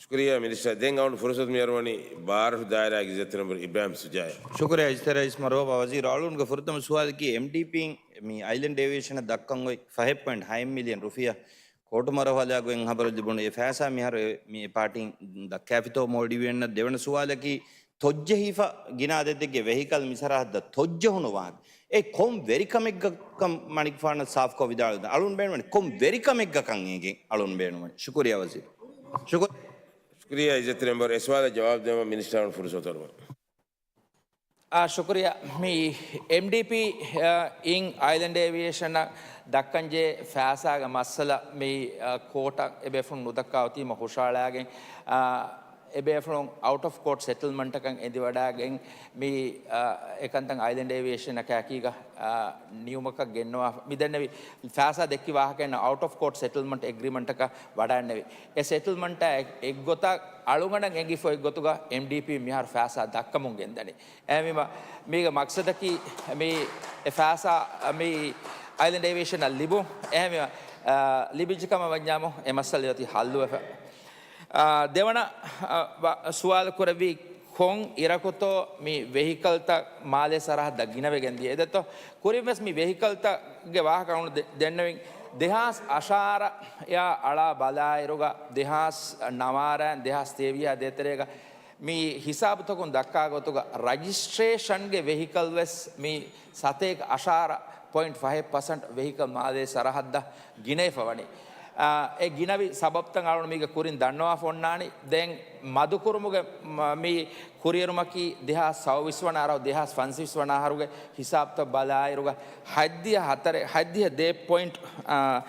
ޝުކުރިއްޔާ މިނިސްޓަރ. ދެން އަޅުގަނޑު ފުރުސަތު މިއަރުވަނީ ބާރަށު ދާއިރާގެ އިއްޒަތްތެރި މެމްބަރު އިބްރާހިމް ސުޖާޔަށް. ޝުކުރިއްޔާ އިއްޒަތްތެރި ރައީސް. މަރުހަބާ ވަޒީރު. އަޅުގަނޑުގެ ފުރަތަމަ ސުވާލަކީ އެމްޑީޕީން މި އައިލެންޑް އޭވިއޭޝަނަށް ދައްކަން އޮތް ފަހެއް ޕޮއިންޓް ހައެއް މިލިއަން ރުފިޔާ ކޯޓު މަރުހަލާގަ އޮތް ހަބަރު ލިބުނު އެ ފައިސާ މިހާރު އެ، މި އެ ޕާޓީން ދައްކާފިތޯ މޯލްޑިވިއަންނަށް؟ ދެވަނަ ސުވާލަކީ ތޮއްޖެހިފަ ގިނަ އަދަދެއްގެ ވެހިކަލް މިސަރަހައްދަށް ތޮއްޖެހުނު ވާހަކަ. އެ ކޮން ވެރިކަމެއްގަކަން މަނިކުފާނަށް ސާފުކޮށް ވިދާޅުވެ. އަޅުން ބޭނުމަނީ ކޮން ވެރިކަމެއްގަކަން އޭގެން އަޅުން ބޭނުމަނީ. ޝުކުރިއްޔާ ވަޒީރު. ޝުކުރިއްޔާ. ޝުކުރިއްޔާ އިއްޒަތްތެރި މެމްބަރު. އެ ސުވާލަށް ޖަވާބު ދެވުމަށް މިނިސްޓަރ އަޅުން ފުރުސަތު އަރުވަން. އާ، ޝުކުރިއްޔާ. މި އެމްޑީޕީ، އާ، އިން އައިލެންޑް އޭވިއޭޝަނަށް ދައްކަންޖެހޭ ފައިސާގެ މައްސަލަ މި، އާ، ކޯޓަށް އެބޭފުޅުން ނުދައްކާ އޮތީމަ ހުށަހަޅައިގެން، އާ، އެބޭފުޅުން އައުޓް އޮފް ކޯޓް ސެޓްލްމަންޓަކަށް އެދިވަޑައިގެން މި، އާ، އެކަންތައް އައިލެންޑް އޭވިއޭޝަނަކާ އެކީގަ، އާ، ނިޔުމަކަށް ގެންނަވާ. މި ދެންނެވި ފައިސާ ދެއްކި ވާހަކައެއް ނަ އައުޓް އޮފް ކޯޓް ސެޓްލްމަންޓް އެގްރިމަންޓަކަށް ވަޑައިންނެވި. އެ ސެޓްލްމަންޓާ އެ-، އެއްގޮތަށް އަޅުގަނޑަށް އެނގިފަ އެއްގޮތުގަ އެމްޑީޕީ މިހާރު ފައިސާ ދައްކަމުން ގެންދަނީ. އެހެންވީމަ، މީގެ މަގްސަދަކީ މި އެ ފައިސާ މި އައިލެންޑް އޭވިއޭޝަނަށް ލިބުން. އެހެންވީމަ، އާ، ލިބިއްޖެ ކަމަށް ވަންޏާމު އެ މައްސަލަ އޮތީ ހައްލުވެފަ. އާ، ދެވަނަ، އާ، ވަ-، ސުވާލު ކުރެއްވީ ކޮން އިރަކުތޯ މި ވެހިކަލްތައް މާލޭ ސަރަހައްދަށް ގިނަވެގެން ދިޔަ. އެދެތޯ ކުރިންވެސް މި ވެހިކަލްތައްގެ ވާހަކަ އަޅުގަނޑު ދެ-، ދެންނެވިން. ދެހާސް އަށާރަ އަޅާ ބަލާއިރުގަ ދެހާސް ނަވާރައިން ދެހާސް ތޭވީހާ ދޭތެރޭގަ މި ހިސާބުތަކުން ދައްކާ ގޮތުގަ ރަޖިސްޓްރޭޝަންގެ ވެހިކަލް ވެސް މި ސަތޭކަ އަށާރަ ޕޮއިންޓް ފަހެއް ޕަސަންޓް ވެހިކަލް މާލޭ ސަރަހައްދަށް ގިނައިފަ ވަނީ. އާ، އެ ގިނަވި ސަބަބުތައް އަޅުން މީގެ ކުރިން ދަންނަވާފަ އޮންނާނީ. ދެން މަދުކުރުމުގެ މ-، މި ކުރިއެރުމަކީ ދެހާސް ސައުވީސް ވަނަ އަހަރު، ދެހާސް ފަންސަވީސް ވަނަ އަހަރުގެ ހިސާބުތައް ބަލާއިރުގަ ހަތްދިހަ ހަތަރެ، ހަތްދިހަ ދޭއް ޕޮއިންޓް، އާ،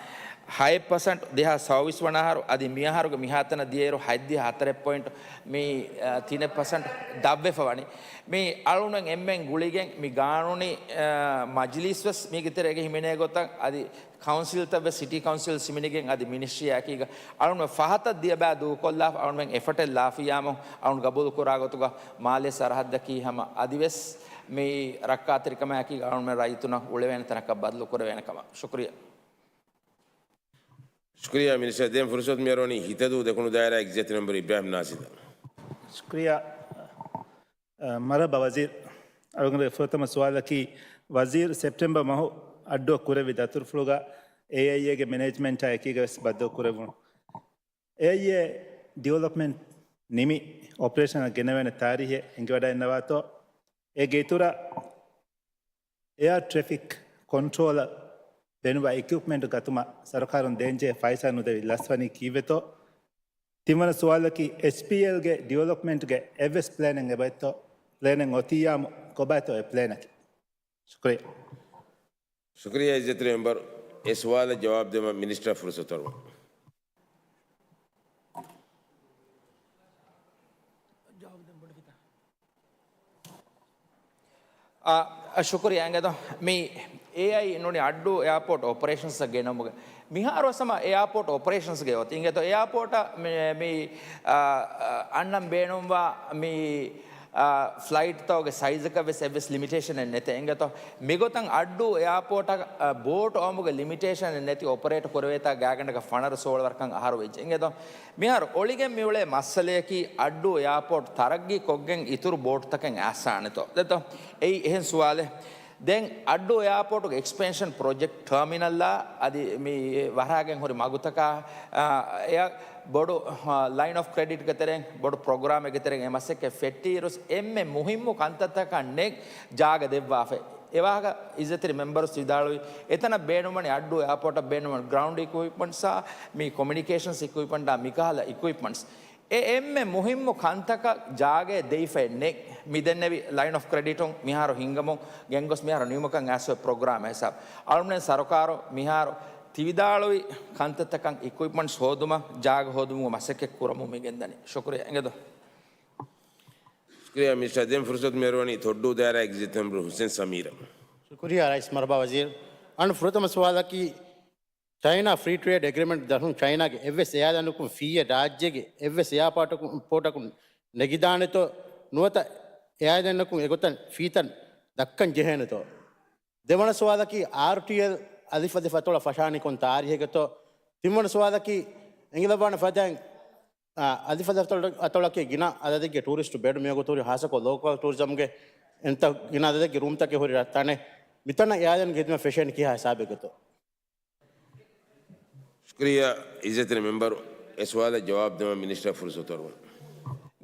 ހައެއް ޕަސަންޓް ދެހާސް ސައުވީސް ވަނަ އަހަރު އަދި މިއަހަރުގެ މިހާތަނަށް ދިޔައިރު ހަތްދިހަ ހަތަރެއް ޕޮއިންޓް މި، އާ، ތިނެއް ޕަސަންޓް ދަށްވެފަ ވަނީ. މި އަޅުން އެންމެން ގުޅިގެން މި ގާނޫނީ، އާ، މަޖިލީސް ވެސް މީގެ ތެރޭގަ ހިމެނޭ ގޮތަށް އަދި ކައުންސިލްތައް ވެސް ސިޓީ ކައުންސިލް ހިމެނިގެން އަދި މިނިސްޓްރީއާ އެކީގަ އަޅުން ފަހަތަށް ދިޔަބައި ދޫކޮށްލާފަ އަޅުން އެފަޓެއް ލާފިއްޔާމު އަޅުން ގަބޫލު ކުރާ ގޮތުގަ މާލޭ ސަރަހައްދަކީ ހަމަ އަދިވެސް މި ރައްކާތެރިކަމާއެކީގަ އަޅުން ރައްޔިތުންނަށް އުޅެވޭނެ ތަނަކަށް ބަދަލު ކުރެވޭނެ ކަމަށް. ޝުކުރިއްޔާ. ޝުކުރިއްޔާ މިނިސްޓަރ. ދެން ފުރުސަތު މިއަރުވަނީ ހިތަދޫ ދެކުނު ދާއިރާގެ އެގްޒެކެޓިވް މެމްބަރު އިބްރާހިމް ނާސިދަށް. ޝުކުރިއްޔާ. އަ، މަރުޙަބާ ވަޒީރު. އަޅުގަނޑުގެ ފުރަތަމަ ސުވާލަކީ، ވަޒީރު ސެޕްޓެމްބަރ މަހު އައްޑުއަށް ކުރެއްވި ދަތުރުފުޅުގަ އޭއައިއޭގެ މެނޭޖްމަންޓާ އެކީގަ ވެސް ބައްދަލު ކުރެވުނު. އޭއައިއޭ ޑިވެލޮޕްމަންޓް ނިމި އޮޕަރޭޝަނަށް ގެނެވޭނެ ތާރީހެއް އެނގިވަޑައިންނަވާތޯ؟ އޭގެ އިތުރަށް އެއާ ޓްރެފިކް ކޮންޓްރޯލަށް ބޭނުންވާ އިކްއިޕްމަންޓް ގަތުމަށް ސަރުކާރުން ދޭންޖެހޭ ފައިސާ ނުދެވި ލަސްވަނީ ކީއްވެތޯ؟ ތިންވަނަ ސުވާލަކީ، އެޗްޕީއެލްގެ ޑިވެލޮޕްމަންޓްގެ އެއްވެސް ޕްލޭނެއް އެބައޮތްތޯ؟ ޕްލޭނެއް އޮތިއްޔާމު ކޮބާތޯ އެ ޕްލޭނަކީ؟ ޝުކުރިއްޔާ. ޝުކުރިއްޔާ އިއްޒަތްތެރި މެމްބަރު. އެ ސުވާލަށް ޖަވާބު ދެމަށް މިނިސްޓަރ ފުރުސަތު އަރުވަން. އާ، ޝުކުރިއްޔާ. އިނގޭތޯ، މި އޭއައި ނޫނީ އައްޑޫ އެއާޕޯޓް އޮޕަރޭޝަންސްއަށް ގެނައުމުގެ މިހާރު ވެސް ހަމަ އެއާޕޯޓް އޮޕަރޭޝަންސްގެ އޮތީ. އިނގޭތޯ، އެއާޕޯޓަށް މި، މި، އާ، އަންނަން ބޭނުންވާ މި، އާ، ފްލައިޓްތަކުގެ ސައިޒަކަށް ވެސް އެއްވެސް ލިމިޓޭޝަނެއް ނެތޭ. އިނގޭތޯ، މިގޮތަށް އައްޑޫ އެއާޕޯޓަށް، އާ، ބޯޓު އައުމުގެ ލިމިޓޭޝަނެއް ނެތި އޮޕަރޭޓް ކުރެވޭތާ ގާތްގަނޑަކަށް ފަނަރަ ސޯޅަ ވަރަކަށް އަހަރު ވެއްޖެ. އިނގޭތޯ، މިހާރު އޮޅިގެން މިއުޅޭ މައްސަލަޔަކީ އައްޑޫ އެއާޕޯޓް ތަރައްގީ ކޮށްގެން އިތުރު ބޯޓުތަކެއް އައްސާނެތޯ. ދެތޯ؟ އެއީ އެހެން ސުވާލެއް. ދެން އައްޑޫ އެއާޕޯޓުގެ އެކްސްޕެންޝަން ޕްރޮޖެކްޓް ޓާމިނަލްއާ އަދި މި ވަރާގެން ހުރި މަގުތަކާ، އާ، އެއަށް ބޮޑު، އާ، ލައިން އޮފް ކްރެޑިޓްގެ ތެރެއިން ބޮޑު ޕްރޮގްރާމެއްގެ ތެރެއިން އެ މަސައްކަތް ފެއްޓިއިރުސް އެންމެ މުހިއްމު ކަންތައްތަކަށް ނެތް ޖާގަ ދެއްވާފައި. އެވާހަކަ އިއްޒަތްތެރި މެމްބަރު ވިދާޅުވި، އެތަނަށް ބޭނުންވަނީ އައްޑޫ އެއާޕޯޓަށް ބޭނުންވަނީ ގްރައުންޑް އިކުއިޕްމަންޓްސްއާ މި ކޮމިއުނިކޭޝަންސް އިކުއިޕްމަންޓާ މިކަހަލަ އިކުއިޕްމަންޓްސް. އެ އެންމެ މުހިއްމު ކަންތަކަށް ޖާގައެއް ދެވިފައެއް ނެތް. މި ދެންނެވި ލައިން އޮފް ކްރެޑިޓުން މިހާރު ހިންގަމުން ގެންގޮސް މިހާރު ނިމުމަކަށް އައިސް އޮތް ޕްރޮގްރާމް ހިސާބު. އަޅުމެން ސަރުކާރު މިހާރު ތިވިދާޅުވި ކަންތައްތަކަށް އިކުއިޕްމަންޓްސް ހޯދުމަށް ޖާގަ ހޯދުމުގެ މަސައްކަތް ކުރަމުން މި ގެންދަނީ. ޝުކުރިއްޔާ. އިނގޭތޯ. ޝުކުރިއްޔާ މިނިސްޓަރ. ދެން ފުރުސަތު މިއަރުވަނީ ތޮއްޑޫ ދާއިރާ އެގްޒެކެޓިވް މެމްބަރު ހުސެން ސަމީރަށް. ޝުކުރިއްޔާ ރައީސް. މަރުޙަބާ ވަޒީރު. އަން ފުރަތަމަ ސުވާލަކީ، ޗައިނާ ފްރީ ޓްރޭޑް އެގްރިމެންޓް ދަށުން ޗައިނާގެ އެއްވެސް އެއާލަނަކުން ފީއެއް ރާއްޖޭގެ އެއްވެސް އެއާޕޯޓަކުން، ޕޯޓަކުން ނެގިދާނެތޯ، ނުވަތަ އެއާލަނަކުން އެގޮތަށް ފީތައް ދައްކަން ޖެހޭނެތޯ؟ ދެވަނަ ސުވާލަކީ، އާރްޓީއެލް އަލިފް އަލިފް އަތޮޅަށް ފަށާނީ ކޮން ތާރީހެއްގަތޯ؟ ތިންވަނަ ސުވާލަކީ، އެނގިލައްވާނެ ފަދައިން، އާ، އަލިފް އަލިފް އަތޮޅަކީ ގިނަ އަދަދެއްގެ ޓޫރިސްޓު ބެޑު މިވަގުތު ހުރި ހާއްސަކޮށް ލޯކަލް ޓޫރިޒަމްގެ އެންތަ ގިނަ އަދަދެއްގެ ރޫމްތަކެއް ހުރި ތަނެއް. މިތަނަށް އެއާލަންގެ ހިދުމަތް ފެށޭނީ ކިހާ ހިސާބެއްގަތޯ؟ ޝުކުރިއްޔާ އިއްޒަތްތެރި މެމްބަރު. އެ ސުވާލަށް ޖަވާބު ދެމަށް މިނިސްޓަރ ފުރުސަތު އަރުވަން.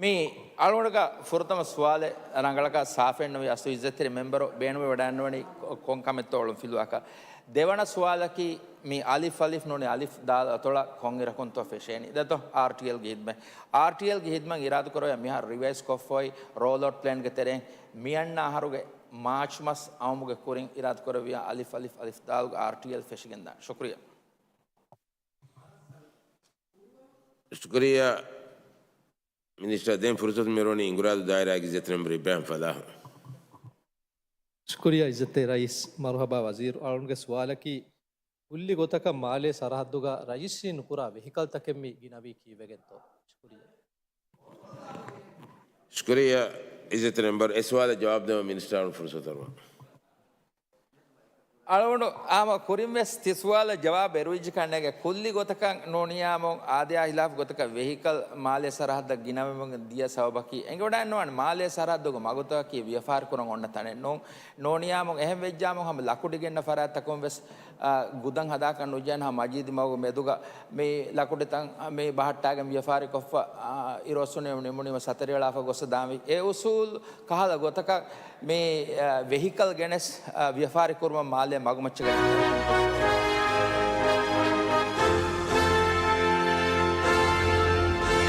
މި އަޅުގަނޑުގެ ފުރަތަމަ ސުވާލެއް ރަނގަޅަކަށް ސާފެއްނުވި އަސްލު އިއްޒަތްތެރި މެމްބަރު ބޭނުމެއް ވަޑައިންނަވަނީ ކޮ-، ކޮން ކަމެއްތޯ އޮޅުން ފިލުވާކަށް. ދެވަނަ ސުވާލަކީ މި އަލިފް އަލިފް ނޫނީ އަލިފް ދާލް އަތޮޅަށް ކޮން އިރަކުންތޯ ފެށޭނީ؟ ދެތޯ އާރްޓީއެލްގެ ހިދުމަތް. އާރްޓީއެލްގެ ހިދުމަތް އިރާދަކުރެއްވިޔާ މިހާރު ރިވައިޒް ކޮށްފައި ރޯލް އައުޓް ޕްލޭންގެ ތެރެއިން މިއަންނަ އަހަރުގެ މާޗް މަސް އައުމުގެ ކުރިން އިރާދަކުރެއްވިޔާ އަލިފް އަލިފް އަލިފް ދާލްގެ އާރްޓީއެލް ފެށިގެންދާނެ. ޝުކުރިއްޔާ. ޝުކުރިއްޔާ. މިނިސްޓަރ ދެން ފުރުސަތު މިރޯނީ އިނގުރާދު ދާއިރާގެ އިއްޒަތްތެރި މެމްބަރު އިބްރާހިމް ފަލާހު. ޝުކުރިއްޔާ އިއްޒަތްތެރި ރައީސް މަރުހަބާ ވަޒީރު. އަޅުގަނޑުގެ ސުވާލަކީ، ކުއްލި ގޮތަކަށް މާލޭ ސަރަހައްދުގަ ރަޖިސްޓްރީ ނުކުރާ ވެހިކަލްތަކެއް މި ގިނަވީ ކީއްވެގެންތޯ؟ ޝުކުރިއްޔާ. ޝުކުރިއްޔާ އިއްޒަތްތެރި މެމްބަރު. އެ ސުވާލަށް ޖަވާބު ދެވަން މިނިސްޓަރ އަޅުން ފުރުސަތު އަރުވަން. އަޅުގަނޑު ހަމަ ކުރިން ވެސް ތި ސުވާލަށް ޖަވާބު އެރުވިއްޖެ ކަންނޭނގެ. ކުއްލި ގޮތަކަށް ނޫނިޔާމު އާދަޔާ ހިލާފު ގޮތަކަށް ވެހިކަލް މާލޭ ސަރަހައްދަށް ގިނަވެމުން ދިޔަ ސަބަބަކީ އެނގިވަޑައިންނަވާނެ މާލޭ ސަރަހައްދުގެ މަގުތަކަކީ ވިޔަފާރި ކުރަން އޮންނަ ތަނެއް ނޫން. ނޫނިޔާމު އެހެން ވެއްޖާމު ހަމަ ލަކުޑި ގެންނަ ފަރާތްތަކުން ވެސް އާ، ގުދަން ހަދާކަށް ނުޖެހޭނެ ހަމަ މަޖީދު މަގު މެދުގަ މި ލަކުޑިތައް މި ބަހައްޓާގެން ވިޔަފާރިކޮށްފަ، އާ، އިރުއޮއްސުނީ ނިމުނީމަ ސަތަރިއަޅާފަ ގޮއްސަ ދާންވީ. އެ އުސޫލް ކަހަލަ ގޮތަކަށް މި، އާ، ވެހިކަލް ގެނެސް، އާ، ވިޔަފާރި ކުރުމަށް މާލޭ މަގުމައްޗަށް ގެނެސް.